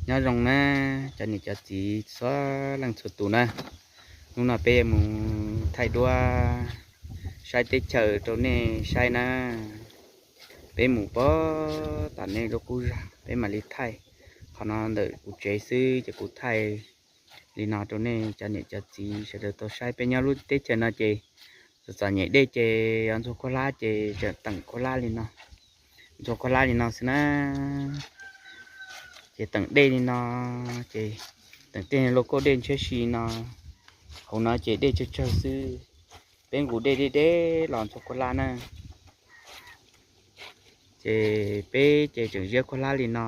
Nyob zoo na, cov niam cov txiv txhua leej txhua tus na, hnub no peb yuav mus thaij duab saib teb chaws rau nej saib na. Peb mus pog tom nej lub qub zog peb mam li thaij. Qhov no ntawm kuv tsev xwb ces kuv thaij li no rau nej cov niam cov txiv sawv daws tau saib. Peb nyob lub teb chaws no ces txom txom nyem dej ces yog ntxhua khaub hlab ces tseem teem khaub hlab li no, ntxhua khaub hlab li no xwb na. Ces teem dej li no, ces teem tej lauj kaub dej ntshiab si no, hauv no ces dej tsawg tsawg xwb. Peb nqus dej deb deb los ntxhua khaub hlab na. Ces peb ces tseem ziab khaub hlab li no,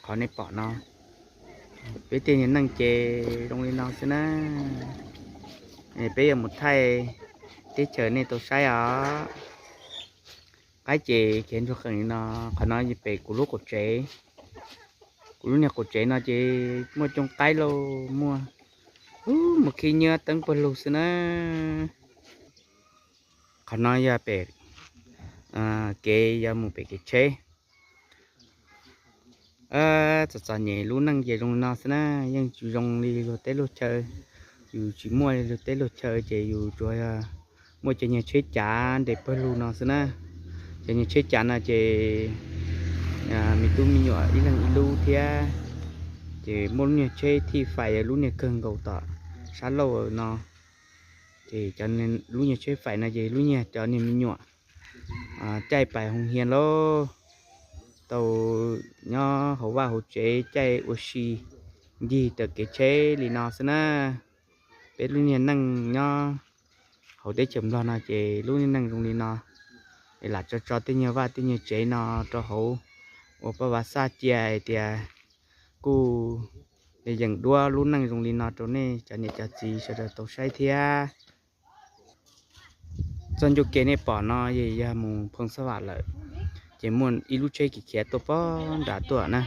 qhov nej pom no. Peb tej niag neej ces zoo li no xwb na. Peb yuav mus thaij teb chaws nej tau saib os. Qaib ces khiav ntsuag qees li no. Qhov no pem kuv lub qaum tsev. Kuv lub niag qaum tsev no ces muaj coob qaib lauj, muaj, mus khib nyiab teeb pawg lug xwb na. Qhov no yog pem kev yuav mus pem kev tsheb. Txom txom nyem lub neej ces zoo li no xwb na, yeej tsis zoo li luag teb luag chaw. Yus tsis muaj li luag teb luag chaw ces yus tsuas muaj cov niag tsheb cav nres pawg lug no xwb na. Cov niag tsheb cav no ces me tub me nyuam ib leeg ib lub thiab, ces muaj lub niag tsheb thij fais lub niag kawg nkaus tom sab laug no. Ces lub niag tsheb fais no ces lub niag cov niag me nyuam caij pais hoo hias lauj, tau nyob hauv vaj hauv tsev caij ua si ncig raws kev tsheb li no xwb na. Peb lub niag neej nyob hauv teb chaws Nplog no ces lub niag neej zoo li no. Es lam tso tso tej nyuag vaj tej nyuag tsev no rau hauv ua paj vav xaj cia hais tias kuj yeem duab lub neej zoo li no rau nej cov niam cov txiv sawv daws tau saib thiab. Txoj ncauj ke nej pom no yog mus Phoo Xab Vam lawm, ces muaj ib lub tsheb khiav khiav tuaj pog nram tuaj na.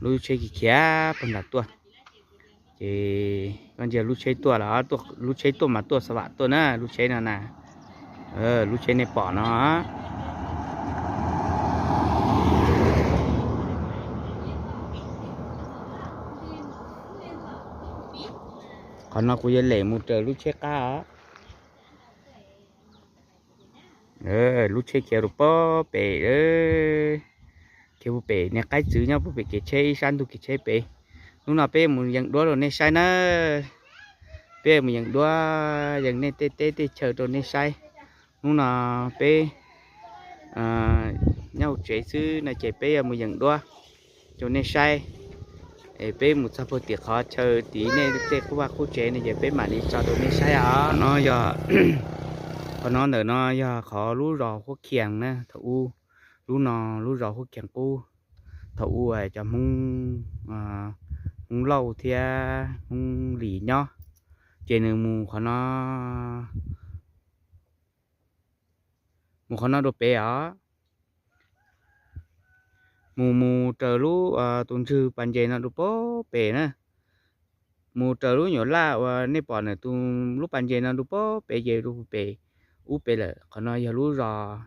Lub tsheb khiav khiav pog nram tuaj, ces koj ntsia lub tsheb tuaj los, lub tsheb tuaj mas tuaj Xab Vam tuaj na, lub tsheb no na, lub tsheb nej pom no. Qhov no kuv yuav lem mus raws lub tsheb qab os. Lub tsheb khiav rau pog pem, khiav puag pem niag qaib txwv nyob puag pem kev tsheb ib sab ntug kev tsheb pem. Hnub no peb mus yees duab rau nej saib na. Peb mus yees duab yees nej tej teb tej chaw rau nej saib. Hnub no peb nyob hauv tsev xwb no ces peb yuav mus yees duab rau nej saib. Es peb mus txog puag tim qhov chaw tid nej tej qub vaj qub tsev no ces peb mam li tso rau nej saib os. No yog, qhov no ntawm no yog qhov lub zos Huab Khias na, thaum ub, lub no lub zos Huab Khias qub, thaum ub cov Hmoob, Hmoob Lauj thiab Hmoob Lis nyob, ces nws mus qhov no, mus qhov no rau pem os. Mus mus raws lub tus ntswg pas ntses no rau pog pem na. Mus raws lub nyuam laj uas nej pom ntawm tus lub pas ntses no rau pog pem ces rau pem, ub pem lawm. Qhov no yog lub zos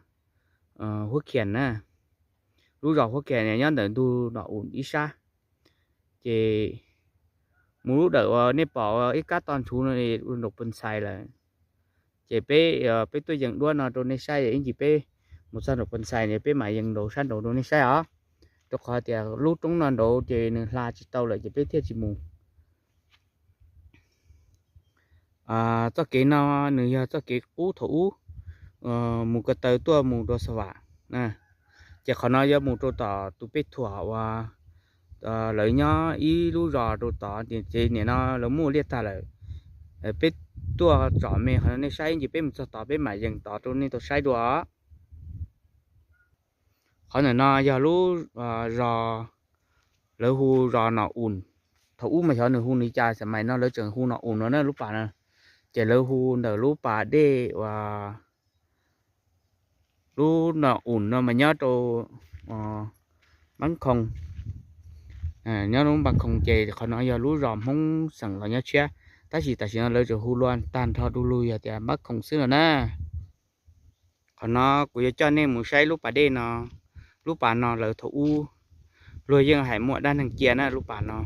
Huab Khias na. Lub zos Huab Khias nyob ntawm ntug Nom Um ib sab. Ces mus lub dawm uas nej pom ib kab toj ntshuv no ua nraum Pos Ntxhais lawm. Ces peb, peb tuaj yees duab no rau nej saib, ib ntsis peb mus txog nraum Pos Ntxhais peb mam yees nraum sab nraud rau nej saib os. Rau qhov tias lub roob no nraud ces nws hla tsis tau lawm ces peb thiaj tsis mus. Txoj kev no nws yog txoj kev qub thaum ub, mus ko taw tuaj mus rau Xas Vam. Ces qhov no yuav mus rau tom tus pej thuam uas lawv nyob ib lub zos rau tod, ces nim no lawv muaj liaj tag lawm. Peb tuaj tsom me qhov no nej saib, ces peb mus txog tod peb mam yees tod rau nej tau saib dua. Qhov ntawm no yog lub zos lawv hu zos Nom Um. Thaum ub mas xyov nws hu nws cas, xas mais no lawv tseem hu Nom Um no na lub pas na. Ces lawv hu ntawm lub pas dej uas lub Nom Um no mas nyob rau Npab Khoo. Nyob lub Npab Khoo ces qhov no yog lub zos Hmoob xeem los nyob tshiab, tab sis tam sim no lawv tseem hu lua tag nrho du lug yog tias Npab Khoo xwb no na. Qhov no kuv yuav coj nej mus saib lub pas dej no. Lub pas no lawv thaum ub luag yeej hais muaj dab neeg cia na lub pas no.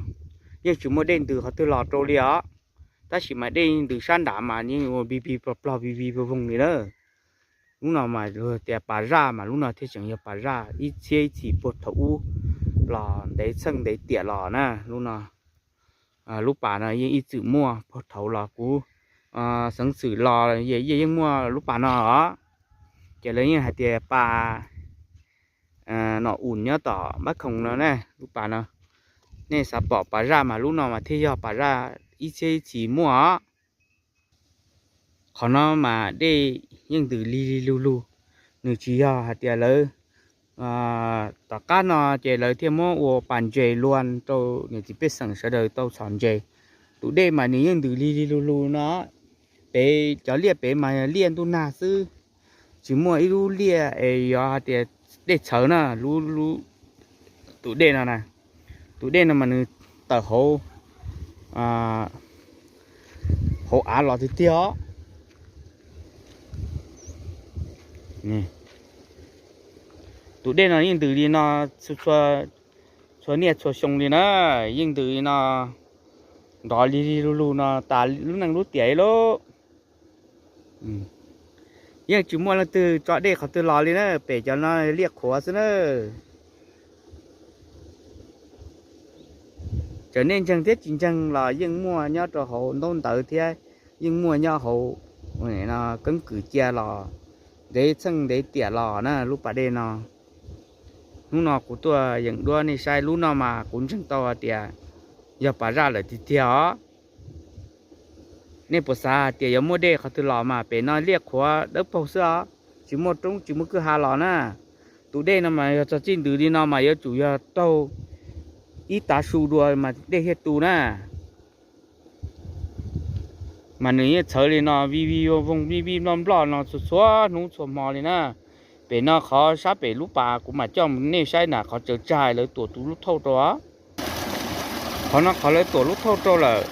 Yeej tsis muaj dej ntws qhov twg los rau li os. Tab sis mas dej ntws sab nrad mas yeej ua pig pig plog plog pig pig voog voog li na. Lub no mas luag tias pas zaj mas lub no thiaj tseem yog pas zaj ib txhiab ib txhis puag thaum ub los ntev txheej ntev tiam los na. Lub no, lub pas no yeej ib txwm muaj puag thaum los kuv xeev xwm los yeej muaj lub pas no os. Ces lawv yeej hais tias pas Nom Ùn nyob tom Npab Khoom no ne, lub pas no. Nej xav pom pas zaj mas lub no mas thiaj yog pas zaj ib txhiab ib txhis muaj os. Qhov no mas dej yeej ntws lig lig lug lug, nws tsis yog hais tias lawv tom qab no ces lawv thiaj muab ua pas ntses luag rau niam txiv pej xeem sawv daws tau txhom ntses. Tus dej mas nws yeej ntws lig lig lug lug no. Pem cov liaj pem mas liaj ntuj nag xwb, tsis muaj ib lub liaj es yog hais tias dej txhawv na. Tus dej no, tus dej no mas nws tawm hauv, hauv av los tiag tiag os. Tus dej no yeej ntws li no txhua niaj txhua xyoo li na, yeej ntws li no nrov lig lig lug lug no tas lub neej lub tiam li lauj. Yeej tsis muaj leej twg tso dej qhov twg los li na, pem cov no liaj qhuav xwb na. Txawm nej ntseeg thiab tsis ntseeg los yeej muaj nyob rau hauv ntaub ntawv thiab yeej muaj nyob hauv keeb kwm cia los ntev txheej ntev tiam los na lub pas dej no. Hnub no kuv tuaj yeem duab nej saib lub no mas kuv ntseeg tau hais tias yog pas zaj lawm tiag tiag os. Nej puas xav hais tias yuav muaj dej qhov twg los mas pem no liaj qhuav dawb paug xwb os, tsis muaj roob tsis muaj kwj ha los na. Tus dej no mas yog txog txij ntws li no mas yuav tsum yog taug ib tav su dua mas dej thiaj tu na. Mas nws yeej txhawv li no vij vij voog voog vij vij nploj nploj no txhua txhua hnub txhua hmo li na. Pem no qhov sab pem lub pas kuv mam coj nej saib nram qhov tsaws tsag lawv tuam tus lub thauj rau. Qhov no qhov lawv tuam lub thauj rau lawm.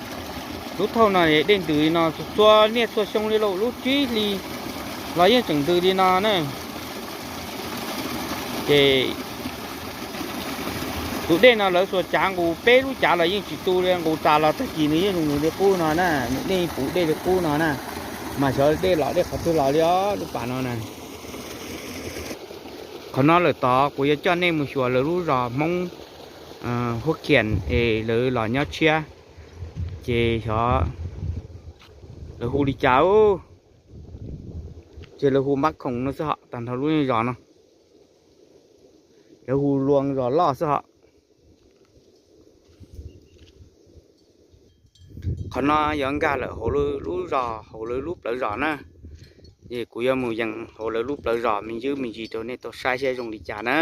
Lub thauj no dej ntws li no txhua niaj txhua xyoo li lauj, lub tsib hli los yeej tseem ntws li no na. Ces tus dej no lawv xuas cav nqus peb lub cav los yeej tsis tu li, nqus tas los tag kis nws yeej zoo nws li qub no na, nws dej puv dej li qub no na. Mas xyov dej los dej qhov twg los li os lub pas no na. Qhov no lawm tod kuv yuav coj nej mus xyuas lawv lub zos Hmoob Huab Khiam es lawv los nyob tshiab, ces xyov lawv hu li cas. Ces lawv hu Npab Khoom no xwb hos, tag nrho lub zos no lawv hu Luas zos loj xwb hos. Qhov no yuav nkag lawm hauv lub zos, hauv lawv lub plawv zos na. Es kuv yuav mus yees hauv lawv lub plawv zos me ntsis me ntsis rau nej tau saib saib zoo li cas na.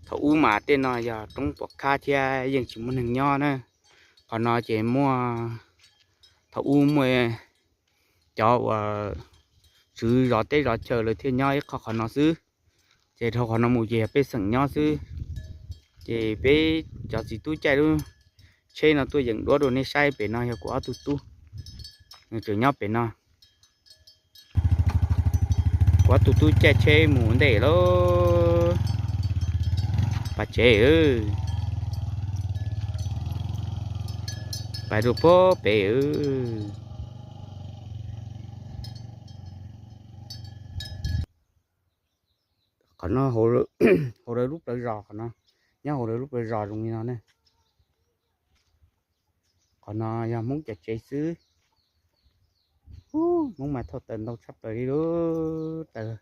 Thaum ub mas tej no yog roob pom khab thiab yeej tsis muaj neeg nyob na. Qhov no ces muaj, thaum ub muaj cov uas tswv zov teb zov chaw lawv thiaj nyob ib qho qhov no xwb. Ces dhau qhov no mus ces yog pej xeem nyob xwb. Ces peb cov txiv tub caij lub tsheb no tuaj yeem duab rau nej saib pem no yog kuv ob tug tub, nws tseem nyob pem no. Kuv ob tug tub caij tsheb mus ntej lawm. Pas tsev, pas rau puag pem. Qhov no hauv lawv lub plawv zos, qhov no nyob hauv lawv lub plawv zos zoo li no ne. Qhov no yog Hmoob cov tsev xwb. Hmoob mas thauj taws ntau tshaj plaws li lub taws.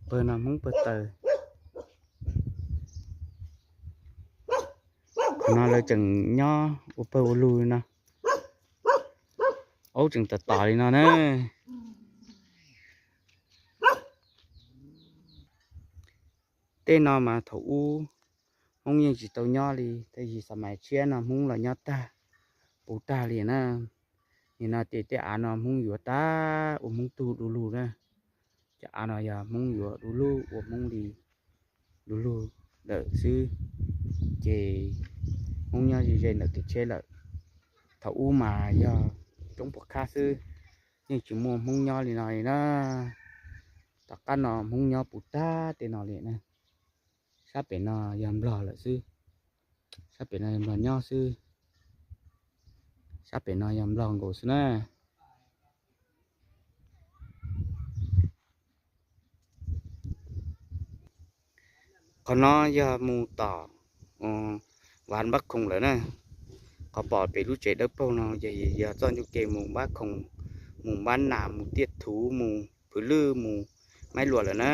Pawg no Hmoob pawg taws. Qhov no lawv tseem nyob ua pawg ua lug li no. Aub tseem tom tom li no na. Tej no mas thaum ub Hmoob yeej tsis tau nyob li, tab sis xas mais tshiab no Hmoob los nyob tag, puv tag li na. Nim no ces tej av no Hmoob yuav tag ua Hmoob tug du lug na. Cov av no yog Hmoob yuav du lug ua Hmoob li du lug lawm xwb. Ces Hmoob nyob ze ze ntawm kev tsheb lawm. Thaum ub mas yog roob puas khab xwb, yeej tsis muaj Hmoob nyob li no li na. Tom qab no Hmoob nyob puv tag tej no li na. Sab pem no yog Nplog lawm xwb. Sab pem no yog Nplog nyob xwb. Sab pem no yog Nplog nkaus xwb na. Qhov no yog mus tom Vaj Npab Khoom lawm na. Qhov pom pem lub tsev dawb paug no ces yog txoj ncauj ke mus Npab Khoom, mus Npab Nas, mus Tiaj Thuv, mus Phwv Lwj, mus Maib Luas lawm na.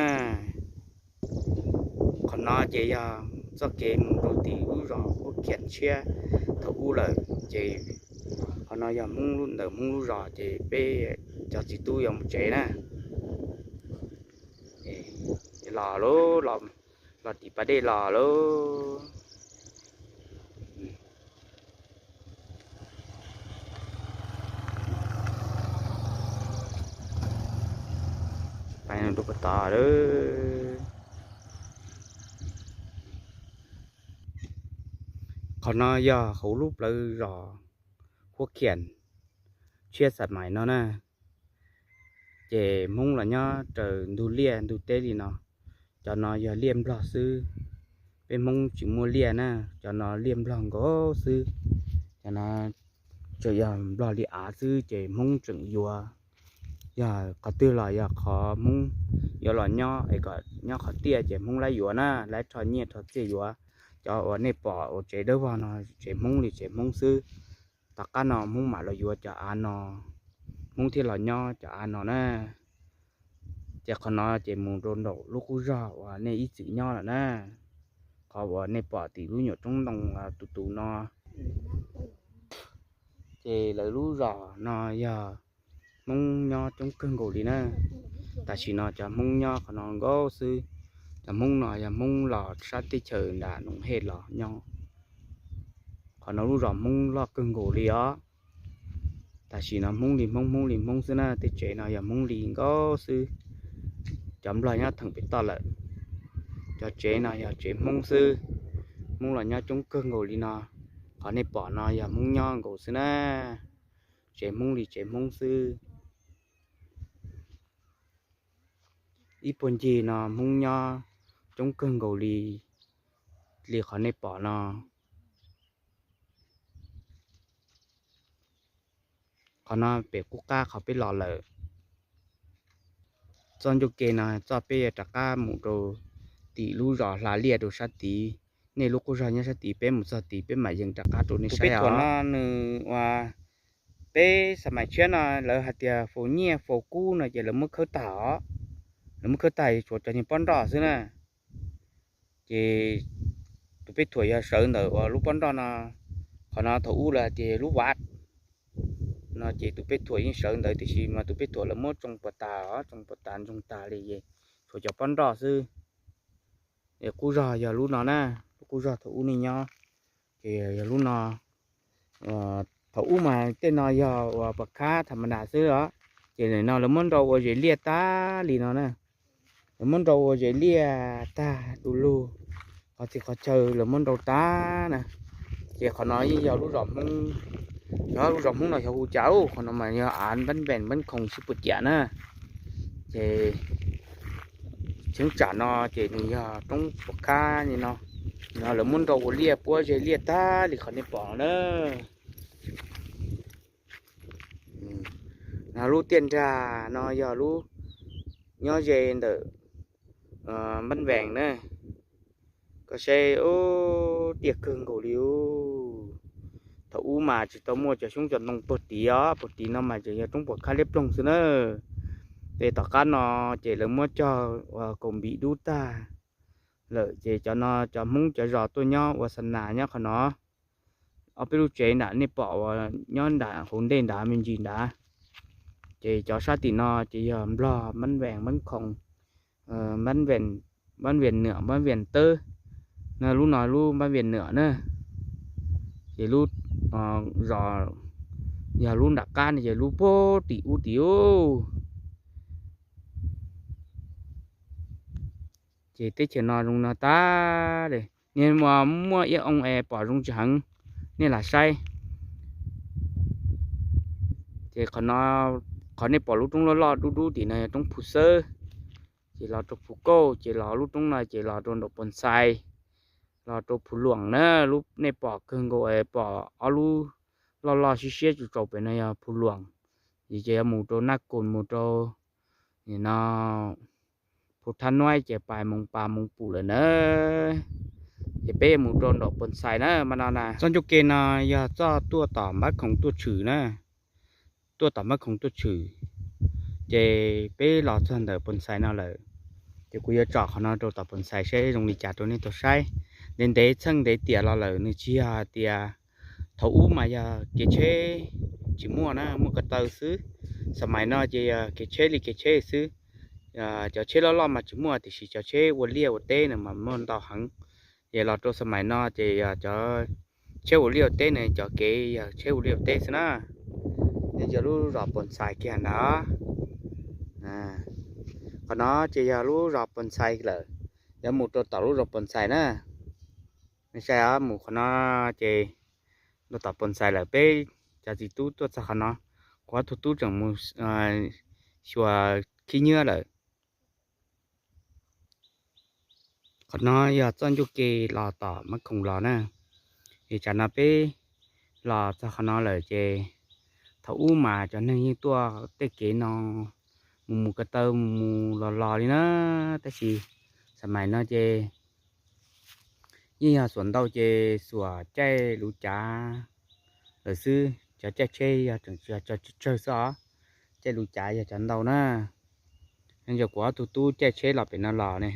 Qhov no ces yog txoj kev mus rau tim lub zos Huab Khiam tshiab thaum ub lawm ces qhov no yog Hmoob lub, ntawm Hmoob lub zos ces peb cov txiv tub yuav mus tsev na. Los lauj, los tim pas dej los lauj. Qhov no yog hauv lub plawv zos Huab Khiam tshiab Xam Mais no na. Ces Hmoob los nyob raws ntug liaj ntug teb li no. Cov no yog liaj Nplog xwb. Peb Hmoob tsis muaj liaj na, cov no liaj Nplog nkaus xwb. Cov no tsuas yog Nplog li av xwb ces Hmoob tseem yuav. Yog qhov twg los yog qhov Hmoob yuav los nyob es kom nyob qhov tiaj ces Hmoob laib yuav na, laib rho nyiaj rho txiaj yuav. Cov uas nej pom uas tsev dawb vog no tsev Hmoob li tsev Hmoob xwb. Tom qab no Hmoob mam los yuav cov av no, Hmoob thiaj los nyob cov av no na. Ces qhov no ces mus rau nraum lub qub zog uas nej ib txwm nyob lawm na. Qhov uas nej pom tim lub nyuam roob ntoo tus tus no, ces lawv lub zos no yog Hmoob nyob coob kawg nkaus li na. Tam sim no cov Hmoob nyob qhov no nkaus xwb. Cov Hmoob no yog Hmoob los sab teb chaws nram Noom Hej los nyob. Qhov no lub zos Hmoob loj kawg nkaus li os. Tam sim no Hmoob li Hmoob, Hmoob li Hmoob xwb na, tej tsev no yog Hmoob li nkaus xwb. Cov Nplog nyob theem pem toj lawm. Cov tsev no yog tsev Hmoob xwb. Hmoob los nyob coob kawg nkaus li no. Qhov nej pom no yog Hmoob nyob nkaus xwb na. Tsev Hmoob li tsev Hmoob xwb. Ib puag ncig no Hmoob nyob coob kawg nkaus li, li qhov nej pom no. Qhov no pem qub qab qhov peb los lawm. Txoj ncauj ke no txoj peb yuav rov qab mus rau tim lub zos Hla Liaj rau sab tid. Nej lub qub zog nyob sab tid, peb mus txog tid peb mam yees rov qab rau nej saib os. Tus peb thuam no nws ua, peb Xam Mais tshiab no lawv hais tias faus nyiaj faus kub no ces lawv muab khawb tag os. Lawv muab khawb tag tshuav cov niag pob nroj xwb na. Ces tus peb thuam yog sawv ntawm uas lub pob nroj no, qhov no thaum ub lawv hais tias lub vaj no ces tus peb thuam yeej sawv ntawd tiam sis mas tus peb thuam lawv muab tsoo puas tas os, tsoo puas tas ntsoog tas li es tshuav cov pob nroj xwb. Es qub zog yog lub no na, lub qub zog thaum ub nej nyob ces yog lub no. Thaum ub mas tej no yog uas puas khab tham ma das xwb os, ces nim no lawv muab nrau ua zes liaj tag li no na. Lawv muab nrau ua zes liaj tag du lug, qhov txhia qhov chaw lawv muab nrau tag na. Ces qhov no yeej yog lub zos Hmoob, xyov lub zos Hmoob no xyov hu cas, qhov no mas yog av Npab Npees Npab Khoom sib puas ciam na. Ces cheeb tsam no ces nws yog roob puas khab li no, no lawv muab nrau ua liaj puab zes liaj tag li qhov nej pom na. No lub tiaj nrag no yog lub nyob ze ntawm Npab Npees na. Koj saib, tiaj kawg nkaus li. Thaum ub mas tsis tau muaj cov xyoob cov ntoo puag tid os, puag tid no mas tseem yog roob puas khab liab ploog xwb na. Ces tom qab no ces lawv muab cog ua kaus npim dub tag lawm ces cov no cov Hmoob cov zos tuaj nyob ua xa nas nyob qhov no. Ob peb lub tsev nram nej pom uas nyob nram hauv ntej nrad me ntsis nrad. Ces cov sab tim no ces yog Nplog, Npab Npees, Npab Khoom, Npab Npees Nwm, Npab Npees Tawb, no lub no lub Npab Npees Nwm na. Ces lub zos yog lub nram qab no ces lub puag tim ub tim ub. Ces teb chaws no zoo no tag li. Niag muaj ib oo es pom zoo tsis heev, nej lam saib. Ces qhov no, qhov nej pom lub roob loj loj dub dub tim no yog roob Phu Xawb. los rau Phu Kauj, ces los lub roob no ces los rau nraum Pus Ntxhais, los rau Phu Luam na. Lub nej pom kawg nkaus pom ob lub loj loj siab siab tsaus tsaus pem no yog Phu Luam, ces yuav mus rau Naj Koos, mus rau no Phu Thab Nuaib ces pais Moos Pas Moos Pum lawm na. Ces peb yuav mus rau nraum Pus Ntxhais na mas no na. Txoj ncauj ke no yog txoj tuaj tom Npab Khoom tuaj Tshwm na, tuaj tom Npab Khoom tuaj Tshwm. Ces peb los txog ntawm Pus Ntxhais no lawm, ces kuv yuav tsom qhov no rau tom Pus Ntxhais seb zoo li cas rau nej tau saib. Ntev ntev txheej ntev tiam los lawm, nws tsis yog hais tias, thaum ub mas yog kev tsheb tsis muaj na, muaj ko taw xwb. Xab mais no ces yog kev tsheb li kev tsheb xwb. Cov tsheb loj loj mas tsis muaj, tiam sis cov tsheb ua liaj ua teb no mas muaj ntau heev. Ces los rau xab mais no ces yog cov tsheb ua liaj ua teb no, cov kev yog tsheb ua liaj ua teb xwb na. Nws yog lub zos Pus Ntxhais kiag ntawd. Qhov no ces yog lub zos Pus Ntxhais lawm, yuav mus rau tom lub zos Pus Ntxhais na. Nej saib os, mus qhov no ces rau tom Pus Ntxhais lawm. Peb cov txiv tub tuaj txog qhov no, kuv ob tug tub tseem mus xyuas khib nyiab lawm. Qhov no yog txoj ncauj ke los tom Npab Khoom los na. Es tsam no peb los txog qhov no lawm ces thaum ub mas cov neeg yeej tuaj tej kev no mus mus ko taw mus mus los los li na. Tab sis xab mais no ces yeej yog xuas ntau ces xuas caij luv cav lawm xwb, cov caij tsheb yog tseem tsawg tsawg xwb os. Caij luv cav yog cov ntau na. Yog kuv ob tug tub caij tsheb los pem no los ne,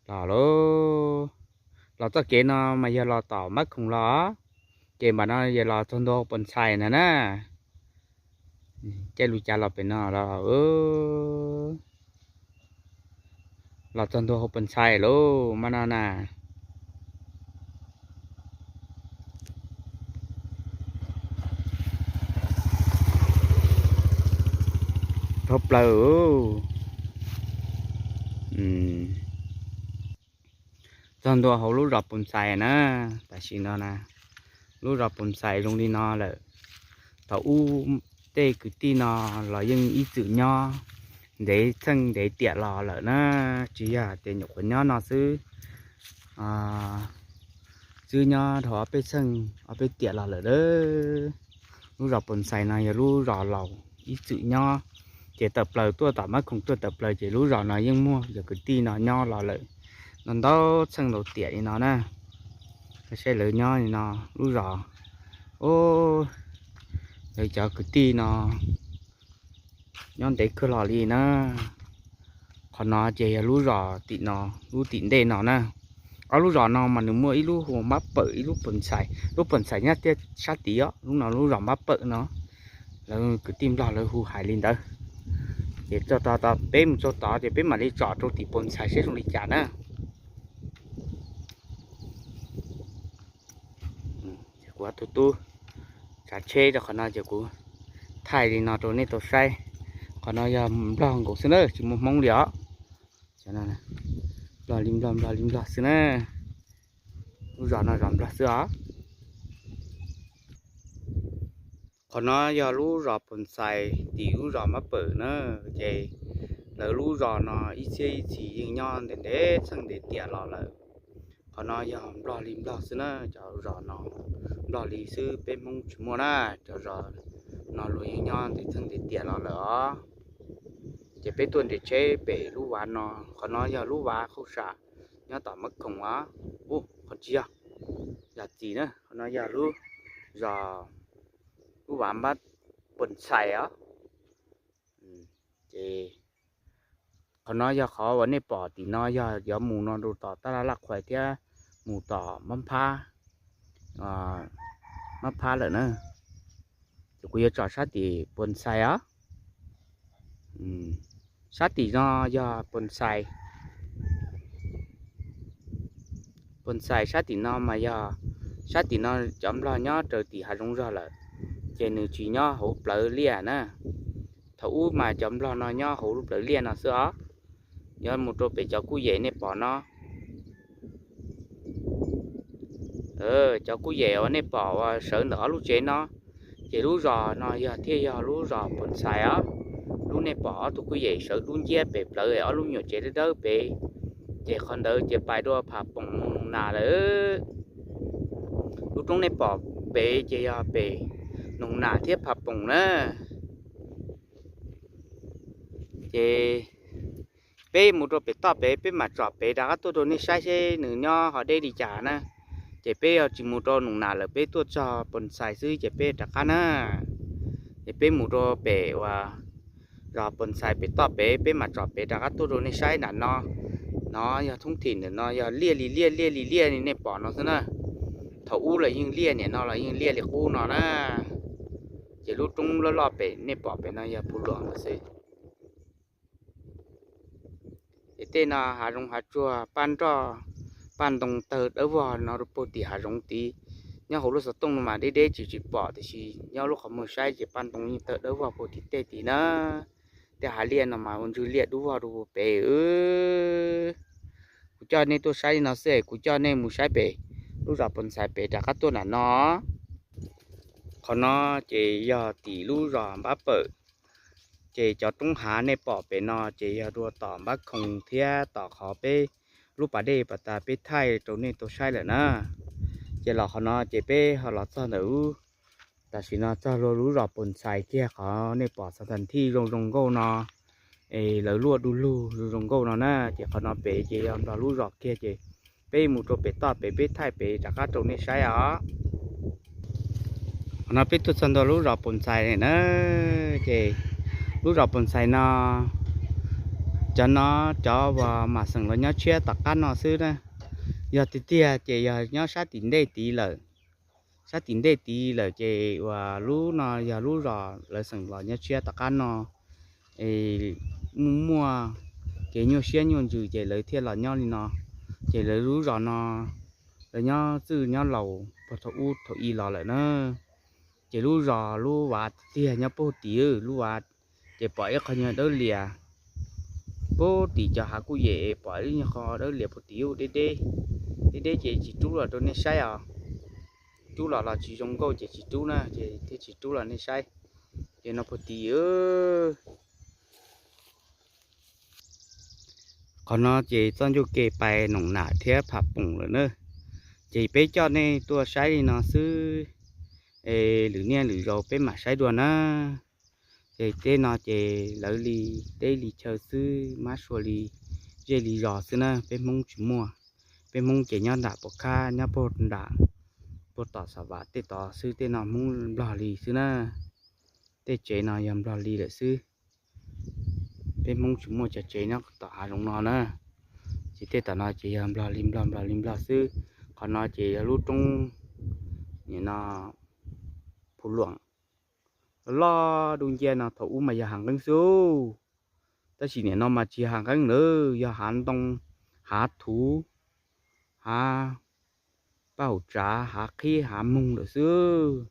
los lauj. Los txoj kev no mas yog los tom Npab Khoom los, ces npam no yog los txog ntua Pus Ntxhais ntag na. Caij luv cav los pem no los, los txog ntua hauv Pus Ntxhais lauj mas no na. Dhau plaws. Txog ntua hauv lub zos Pus Ntxhais na. Tam sim no na, lub zos Pus Ntxhais zoo li no lawm. Thaum ub tej kwv tij no los yeej ib txwm nyob ntev txheej ntev tiam los lawm na, tsis yog tias nyuam qhuav nyob no xwb, twb nyob dhau ob peb txheej ob peb tiam los lawm a. Lub zos Pus Ntxhais no yog lub zos laus ib txwm nyob, ces tawm plaws tuaj tom Mab Khoom tuaj tawm plaws ces lub zos no yeej muaj cov kwv tij no nyob los lawm no ntau txheej ntau tiam li no na. Saib lawv nyob li no, lub zos, lawv cov kwv tij no nyob ntev kawg los li na. Qhov no ces yog lub zos tim no, lub tim ntej no na. Ob lub zos no mas nws muaj ib lub hu Mab Pawm, ib lub Pus Ntxhais, lub Pus Ntxhais nyob tiaj sab tid os, lub no lub zos Mab Pawm no. Lawv kwv tij Nplog lawv hu hais li ntawd. Ces txog tod, peb mus txog tod ces peb mam li tsom rau tim Pus Ntxhais seb zoo li cas na. Kuv ob tug tub tsav tsheb rau qhov no ces kuv thaij li no rau nej tau saib. Qhov no yog Nplog nkaus xwb na, tsis muaj Hmoob li os. Nplog li Nplog, Nplog li Nplog xwb na. Lub zos no zos Nplog xwb os. Qhov no yog lub zos Pus Ntxhais tim lub zos Mab Pawm na, ces lawv lub zos no ib txhiab ib txhis yeej nyob ntev ntev txheej ntev tiam los lawm. Qhov no yog Nplog li Nplog xwb na, cov zos no Nplog li xwb, peb Hmoob tsis muaj na, cov zos no luag yeej nyob ntev txheej ntev tiam los lawm os. Ces peb tuaj nres tsheb pem lub vaj no, qhov no yog lub vaj Khauj Sam nyob tom Mab Khoom os. Ub, qhov tsis yog, yog txiv na, qhov no yog lub zos, lub vaj Mab Pus Ntxhais os. Ces qhov no yog qhov uas nej pom tim no yog yuav mus no rau tom Tab Laj Laj Qhuais thiab mus tom Mab Phab, Mab Phab lawm na. Ces kuv yuav tsom sab tim Pus Ntxhais os. Sab tim no yog Pus Ntxhais. Pus Ntxhais sab tim no mas yog, sab tim no cov Nplog nyob raws tim hav zoov zog lawm, ces nws tsis nyob hauv plawv liaj na. Thaum ub mas cov Nplog no nyob hauv lub plawv liaj no xwb os. Yuav mus rau pem cov kuj yem nej pom no, cov kuj yem uas nej pom uas sawv ntawm ob lub tsev no, ces lub zos no yog thiaj yog lub zos Pus Ntxhais os. Lub nej pom ob tug kuj yem sawv dub nciab pem plawv ob lub me nyuam tsev dawb dawb pem, ces qhov ntawd ces pais dua Pham Poom mus Noog Nas lawm. Lub roob nej pom pem ces yog pem Noog Nas thiab Pham Poom na. Ces peb mus rau pem toj pem, peb mam tsom pem rov qab tuaj rau nej saib seb nws nyob ho deb li cas na. Ces peb yuav tsis mus rau Noog Nas lawm, peb tuaj txog Poos Xais xwb ces peb rov qab na. Ces peb mus rau pem uas zos Poos Xais pem toj pem, peb mam tsom pem rov qab tuaj rau nej saib nram no. No yog thoob thim ntawm no yog liaj li liaj, liaj li liaj li nej pom no xwb na. Thaum ub los yeej liaj, nim no los yeej liaj li qub no na. Ces lub roob loj loj pem nej pom pem no yog Phu Luam lawm xwb. Ces tej no hav zoov hav tsuag, paj nroj paj ntoo tawg dawb vog no rau puag tim hav zoov tid. Nyob hauv lub xov tooj no mas deb deb tsis tsis pom, tiam sis nyob lub qhov muag saib ces paj ntoo yeej tawg dawb vog puag tim tej tid na. Tej hav liaj no mas ua ntswg liaj dub vog rau puag pem. Kuv coj nej tuaj saib li no xwb, kuv coj nej mus saib pem lub zos Poos Xais pem rov qab tuaj nram no. Qhov no ces yog tim lub zos Npab Pawm. Ces cov roob hav nej pom pem no ces yog dua tom Npab Khoom thiab tom qhov peb lub pas dej pas tas peb thaij rau nej tau saib lawm na. Ces los qhov no ces peb ho los txog ntawm ub, tam sim no txog lub zos Poos Xais kiag, qhov nej pom xav tas thij zoo zoo nkauj no, es lawv luaj du lug zoo zoo nkauj no na. Ces qhov no pem ces yog nplog lub zos kiag, ces peb mus rau pem toj pem, peb thaij pem rov qab rau nej saib os. Qhov no peb tuaj txog ntua lub zos Poos Xais na. Ces lub zos Poos Xais no, cov no cov uas mam xeem los nyob tshiab tom qab no xwb na. Yog tiag tiag ces yog nyob sab tim ntej tid lawm. Sab tim ntej tid lawm ces uas lub no yog lub zos lawv xeem los nyob tshiab tom qab no, es muaj muaj kev nyuaj siab nyuaj ntsws ces lawv thiaj los nyob li no. Ces lawv lub zos no lawv nyob txwj nyob laus puag thaum ub thaum i los lawm na. Ces lub zos lub vaj tiag tiag nyob puag tim lub vaj, ces pom ib qho nyuag dawb lias puag tim cov hav kuj yem, pom ib nyuag qho dawb lias puag tim ub deb deb. Deb deb ces tsis rub los rau nej saib os. Rub los los tsis zoo nkauj ces tsis rub na, ces thiaj tsis rub los nej saib. Ces no puag tim qhov no ces txoj ncauj ke pais Noom Nam thiab Pham Poom lawm na. Ces peb coj nej tuaj saib li no xwb, es lwm niaj lwm zaus peb mam saib dua na. Ces tej no ces lawv li teb li chaw xwb, mab sua li zej li zos xwb na, peb Hmoob tsis muaj. Peb Hmoob ces nyob nram Pov Khab, nyob puag nram puag tom Xa Vam tej tod xwb, tej no Hmoob Nplog li xwb na. Tej tsev no yog Nplog li lawm xwb. Peb Hmoob tsis muaj cov tsev nyob tom hav zoov no na. Ces tej tom no ces yog Nplog li Nplog, Nplog li Nplog xwb. Qhov no ces yog lub roob, nim no Phu Luam. Loj dub nciab no thaum ub mas yog hav nqeeb xwb, tab sis nim no mas tsis yog hav nqeeb lawm, yog hav ntoo, hav thuv, hav paj hauv tsav, hav qhib hav moog lawm xwb.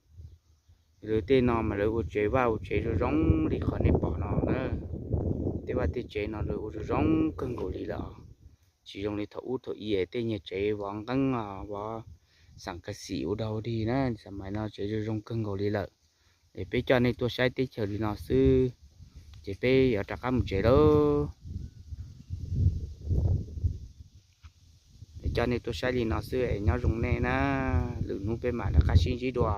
Lawv tej no mas lawv ua tsev vaj ua tsev zoo zoo li qhov nej pom no na. Tej vaj tej tsev no lawv ua zoo zoo kawg nkaus li lawm, tsis zoo li thaum ub thaum i tej nyuag tsev vov nqeeb, vov xeem ka xim ua dog dig na, xas mais no tsev zoo zoo kawg nkaus li lawm. Es peb coj nej tuaj saib teb chaws li no xwb, ces peb yuav rov qab mus tsev lauj. Es coj nej tuaj saib li no xwb es nyob zoo nej na, lwm hnub peb mam rov qab sib ntsib dua.